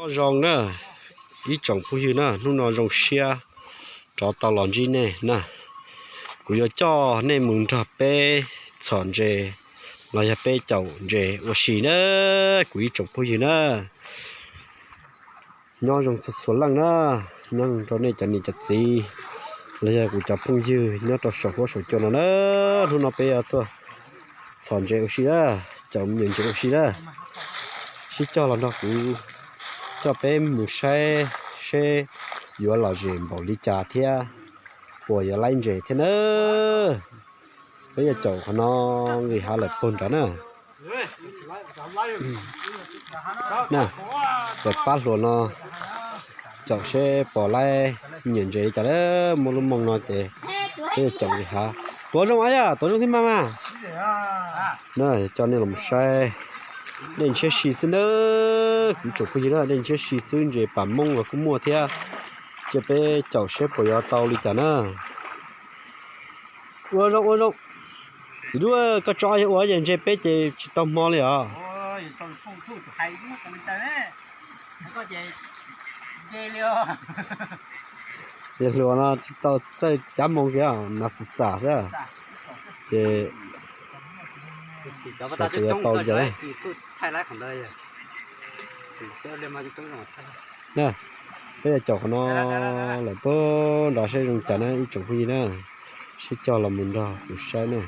Nyob zoo na, ib tsoom phooj ywg na, hnub no zoo siab rov tau los ntsib nej na. Kuv yuav coj nej mus nrog peb txhom ntses los yog peb caum ntses ua si na, kuv ib tsoom phooj ywg na. Nyob zoo txhua txhua leej na, nyob zoo rau nej cov niam cov txiv los yog kuv cov phooj ywg nyob rau saum huab saum cua no na. Hnub no peb yuav tuaj txhom ntses ua si na, caum me nyuam ntses ua si na. Sib cog los nrog kuv coj peb mus saib seb yuav lom zem npaum li cas thiab puas yuav laib ntses thiab na. Peb yuav caum qhov no nqis hav lawm puag nrad na. Na, pab hluas no caum seb puas laib me nyuam ntses li cas na, muaj lub moo no ces peb yuav caum nqis hav. Tuav zoo ab yam, tuav zoo thiab mas mas. Na, coj nej los saib, dej ntshiab si xwb na, kuv tsoom phooj ywg na, dej ntshiab si xwb, ntses pam moob los kuj muaj thiab. Cia peb caum seb puas yuav tau li cas na. Ua zoo ua zoo. Txiv duaj, koj tso yog ua ces ntse peb ces tsis tau hmo li os. Yog hluas no tsis tau txawj cav moo kiag, nas txim xam xwb. Ces yuav tau li cas na. Na, peb yuav caum qhov no lawm puag nrad seb zoo cas na ib tsoom phooj ywg na. Sib cog los mus nrog kuv saib na,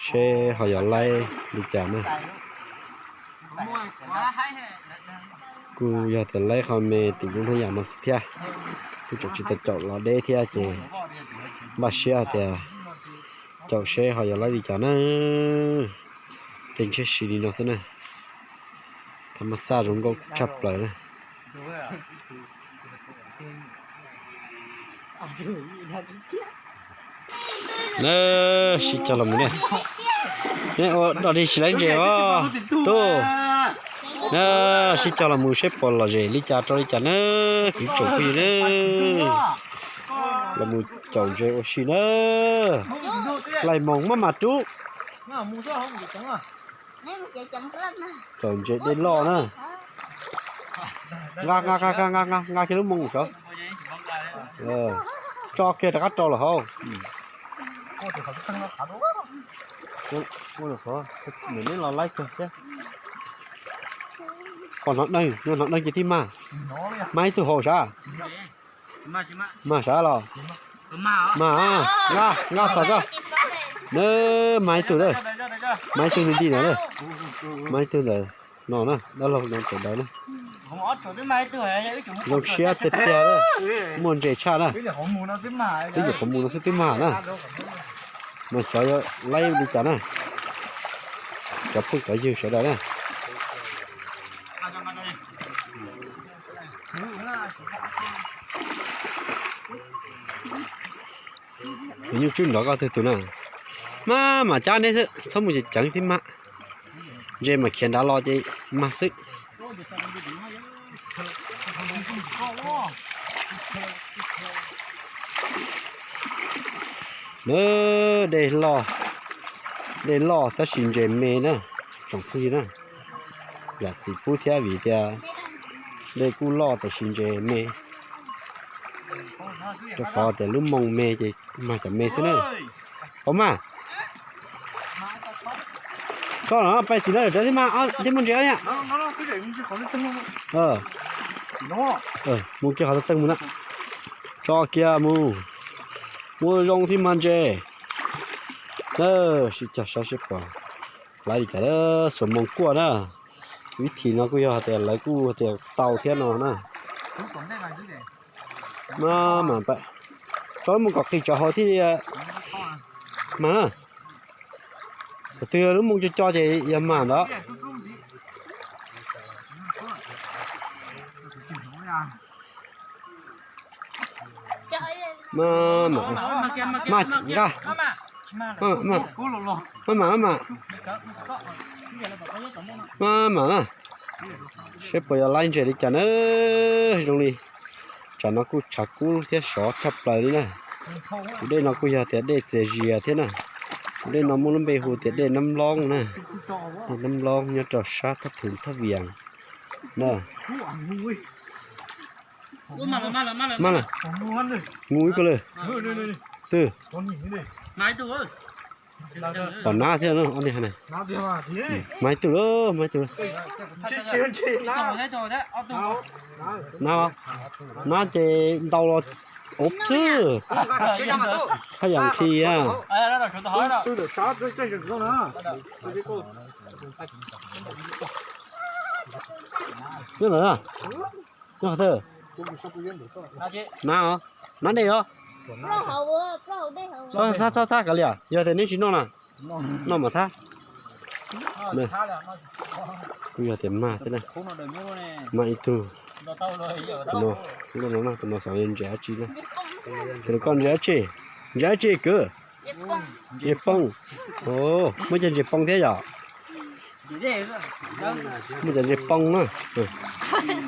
seb ho yuav laib li cas na. Kuj yog tias laib qhov me tim lub hnab yam no xwb thiab. Kuj tseem tsis tau caum los deb thiab ces npaj siab hais tias caum seb ho yuav laib li cas na. Dej ntshiab si li no xwb na. Thaj mab xaj zoo nkauj tshaj plaws na. Na, sib cog los mus na. Neb ua dog dig tsis laib ntses os tub. Na, sib cog los mus seb puas lom zem li cas rau li cas na, kuv tsoom phooj ywg na. Los mus caum ntses ua si na. Laij moos maj mam rub. Caum ntses dej loj na. Nqa nqa nqa nqa nqa nqa kiag lub moo saud. Tso kiag rov qab rau lawm hauv. Neb los laib kawg thiab. Pom hnov dheev, hnov dheev ces tib mag. Mag ib tug hauv sav. Mag sav los? Mag, nqa, nqa txhom tso. Neb mag ib tug na. Mag ib tug nti nti ntawd na. Mag ib tug ntawm no na, dab laug no tawm ntawd na. Zoo siab tiag tiag, muaj ntses tshaj na. Twb nyuam qhuav mus no xwb twb mag na. Mas xyov yuav laib li cas na. Cov phooj cov ywg sawv daws na. Nyuj tswb nrov koj twg tus na. Maj mam cab neb xwb, txhob mus ceev ceev tib mag. Ntses mas khiav nrad los ces mag xwb. Na, dej loj, dej loj tab sis ntses me na, tsoom phooj ywg na. Zam txim pub thiab vim tias dej kuj loj tab sis ntses me. Rau qhov tias lub moo me ces mag cov me xwb na. Ua mas, koj los pais tim no rau tib mag, tib muaj ntses niam. Mus kiag qhov teeb mus na. Tso kiag mus. Muaj zoo tib mag ntses. Sib cog saib seb puas laib li cas, xuas moo kuaj na. Vib thim no kuj yog hais tias lawv kuj tias tau thiab no na. Maj mam, tso lub moo kom qis tsawv hauv thiaj li mag na. Thaum twg lub moo co co ces yog mag ntawd. Maj mam, maj nqa, maj mam, maj mam, maj mam na. Seb puas yog laib ntses li cas na. Zoo li tsam no kuj tshav kub thiab sov tshaj plaws li na. Tus dej no kuj yog tias dej txias zias thiab na. Tus dej no muaj lub npe hu tias dej Nab Nploob na. Dej Nab Nploob nyob rau sab thaj Phum Thaj Vias, Maj lawm, ngu ib ko lawm. Twg? Pom nab thiab no, ob niag hais na. Mas ib tug lawm, mas ib tug lawm. Nab, nab ces ntau los ub xwb. Haj yam nqhis a. Nyob qhov twg? Nab os, nab dej os. Txhob thab, txhob thab kav liam, yog tias neb tsis noj na, noj mas thab. Kuj yog tias mag thiab na, mag ib tug. Tus no, tus no xyov ntses dab tsi na. Tus no koj ntses dab tsi? Ntses dab tsi kwv? Ntses poo. Muaj cov ntses poo thiab yom? Muaj cov ntses poo na.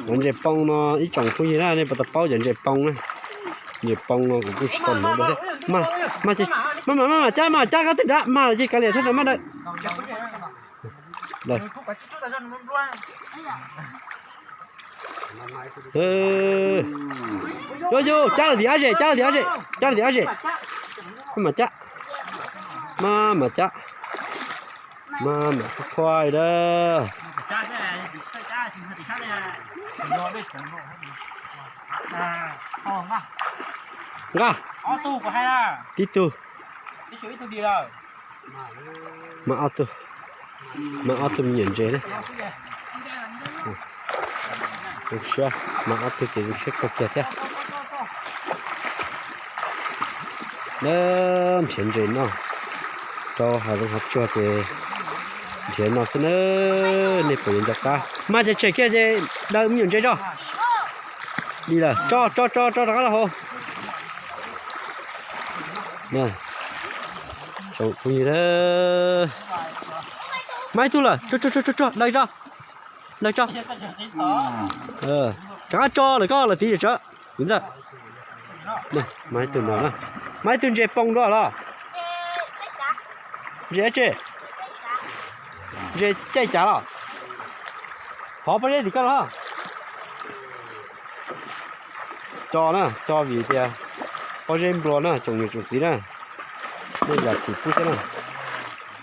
Cov ntses poo no ib tsoom phooj ywg na, nej puas tau paub cov ntses poo na? Ntses poo no kuv kuj tsis tau hnov dua thiab. Maj, maj, maj mam cab, maj mam cab koj tej nrad, mag los cia kav liam txhob nrog maj dawb. Yus, yus, cab los tim dab zem, cab los tim dab zem, cab los tim dab zem. Maj mam cab, maj mam cab, maj mam qhuav qhuav li dab. Nqa tib tug. Mas ob tug, mas ob tug me nyuam ntses na. Zoo siab, mas ob tug ces zoo siab kawg kiag thiab. Nab, nrhiav ntses noj rau hav zoov hav tsuag ces nrhiav no xwb na. Nej puas yuav nco qab? Mas cov tshem kiag ces daws me nyuam ntses tso. Di lawm, tso tso tso tso rov qab rau hauv. Tsoom phooj ywg, mas ib tug lawm, tso tso tso tso, daws tso, daws tso. Rov qab tso lawm, koj lawm tid tsawv. Kuv ntxawm, mas ib tug no na, mas ib tug ntses poo dua los? Ntses dab tsi? Ntses caij cav los? Hov pob zeb tim koj los. Tso na, tso vim tias pob zeb nplua na tsoom niam tsoom txiv na. Nej zam txim pub thiab na.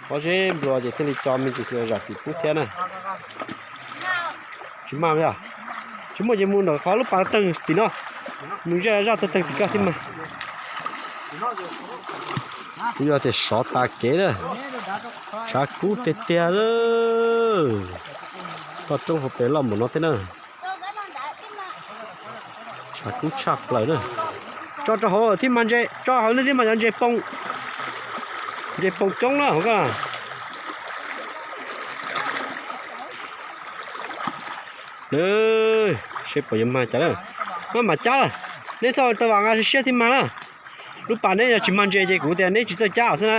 Pob zeb nplua ces thiaj li tso me ntsis, zam txim pub thiab na. Tsis maj yog? Tsis muaj ces mus ntawm qhov lub pas tawg tim no, mus zaj zaj tawg tawg tim koj thiab mas. Kuj yog tias sov tas kev na. Tshav kub tiag tiag lawm. Toj roob hauv pes loj npaum no thiab na. Tshav kub tshaj plaws na. Tso rau hauv thiab mas ntses, tso hauv no thiab mas yog ntses poo. Ntses poo coob na hauv ko. Seb puas yuav mag cas lawm. Maj mam cab lawm. Neb txhob tau vam nqa siab thiab mag na. Lub pas neb yog tsis mag ntses ces kuv tias neb tsis txawj cab xwb na.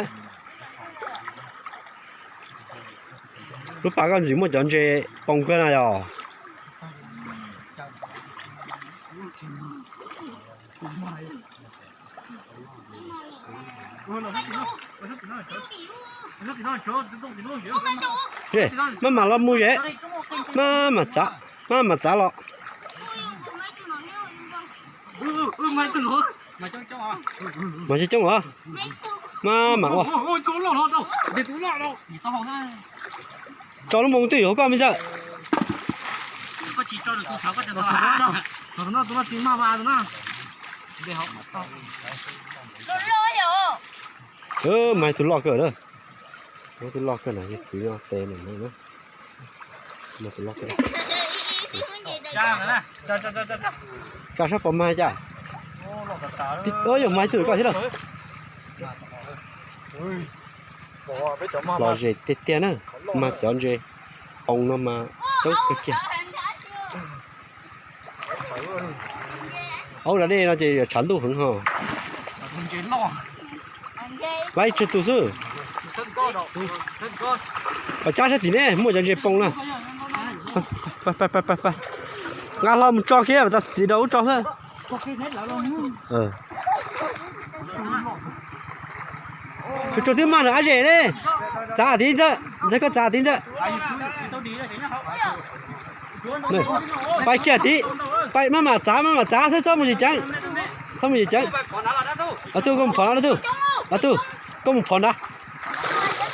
Lub pas koj ntxim muaj cov ntses poo kawg na yog. Maj mam los mus ze, maj mam txav, maj mam txav los. Mas coob coob os. Maj mam ua. Tso lub moo twj ywm hauv koj me ntxawm. Mas tus loj kawg na. Mas tus loj kawg na, yog kwv tes na. Mas tus loj kawg. Tsa sab pom mas cas. Yog mas tus koj thiab lawm. Los ze tiag tiag na, mas cov ntses poo no mas coob kawg kiag. Aub, da dej no ces yuav tshav ntuj heev ho. Laib tsawg tus xwb. Pab cab sab tim ne muaj cov ntses poo na. Nqa hlo mus tso kiag, tas txiv rau ub tso xwb. Tsuas tsuas twb mag nram ab zem ne. Txav tim ntxawm, ntxawm koj txav tim ntxawm. Pais kiag tid, pais maj mam txav maj mam txav xwb, txhob mus yim ceev, txhob mus yim ceev. Ob tug koj mus phov na, ob tug, ob tug, koj mus phov nrad,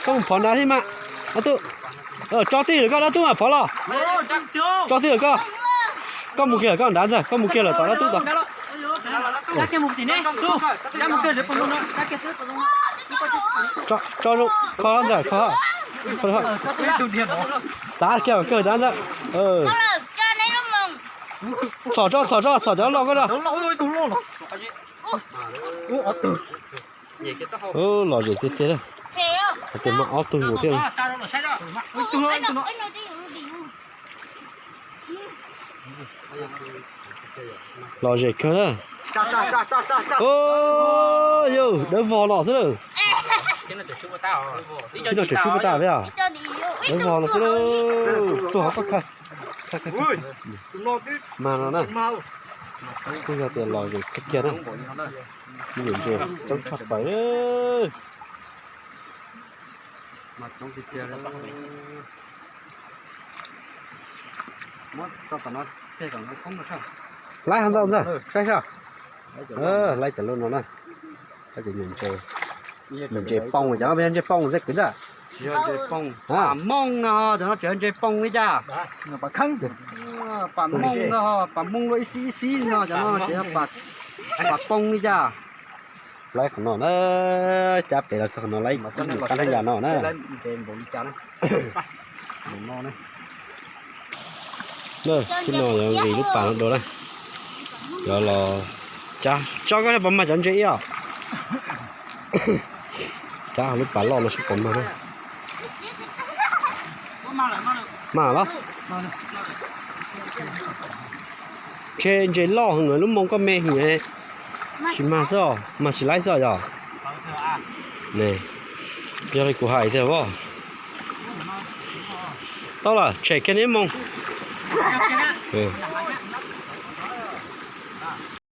koj mus phov nrad thiab mas. Ob tug, tso tij lawm koj dab tub mas phov los, tso tij lawm koj, koj mus kiag lawm koj nrad ntxawg, koj mus kiag lawm tom dab tub tod. Tso zoo kho ntxawg kho, txav kiag kawg nrad ntxawg. Txhom tso txhom tso txhom cov loj koj na. Lom zem tiag tiag, hais tias muaj ob tug mus thiab. Lom zem kawg na. Yog dawb vog los xwb lawm. Tib no tseem swb puag ta thiab. Dawb vog los xwb lawm. Tuag hov koj kha. Mag no na. Kuj yog tias lom zem kiag kiag na. Nyuam ntses coob tshaj plaws. Laib hov ntawm ntxawg saib saib. Laib cov lub no na. Nyuam ntses poo, cov no yog ntses poo ntxawg kwv ntxawg. Pas mooj no, cov no tseem yog ntses poo li cas? Pas mooj no, pas mooj luaj ib xib ib xib no, cov no tseem yog pas poo li cas? Laib qhov no na, cab pem los txog qhov no laib ib qab nrab yas no na. Tib no yog nqis lub pas no dua na. Yog los cab, tso koj puas mag cov ntses ib os. Cab hauv lub pas loj no saib puas mag na. Mag los? Ntshe ntses loj heev, lub moo koj me heev, tsis mag xwb, mag tsis laib xwb yog. Yog li kuv hais tiag as. Tau lawm, tshem kiag neb moo.